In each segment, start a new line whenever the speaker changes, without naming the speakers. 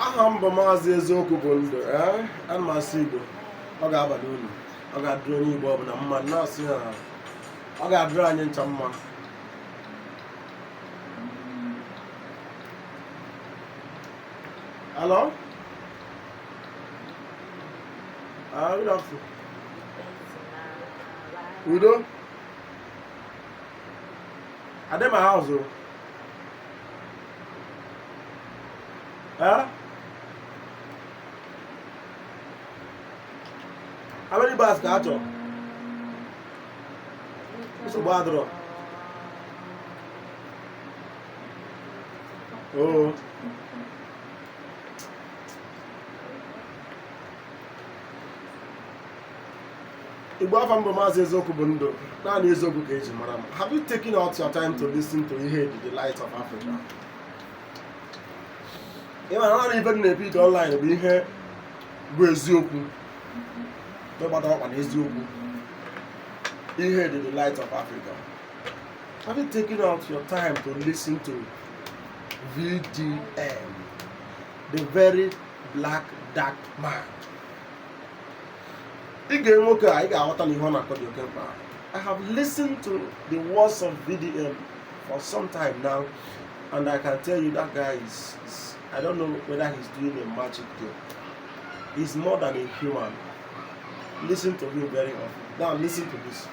Aha m bụ Maazị Eziokwu bụ Ndụ. Ee, ana m asụ Igbo. Ọ ga-abalị unu, ọ ga-adịrị onye Igbo ọbụla mma, na-asị ha ọ ga-adịrị anyị ncha mma. Hello? Ah, good afternoon. Udo? I dey my house o. Eh? How many bags ka a chọrọ? Nsogbu adịrọ. Oo. Igbo, afa m bụ Maazị Eziokwu bụ Ndụ. Naanị eziokwu ka eji mara m. Have you taken out your time to listen to ihe the Light of Africa? Ị mara naanị ife m na-epick online bụ ihe bụ eziokwu, ịgbata ọkpa na eziokwu. Ihe dị the Light of Africa. Have you taken out your time to listen to VDM, the Very Black Dark Man? Ị ga nwoke a, ị ga-aghọta na ihe ọ na-akọ dị oke mkpa. I have listened to the words of VDM for some time now, and I can tell you that guy is, I don't know whether he's doing a magic thing. He's more than a human. Listen to him very often. Now listen to this.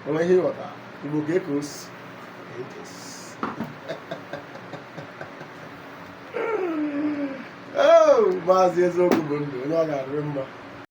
Onwe ihe ịghọta Igbo ka eke osi. Oh, Maazị Eziokwu bụ Ndụ, onye ọ ga-adịrị mma.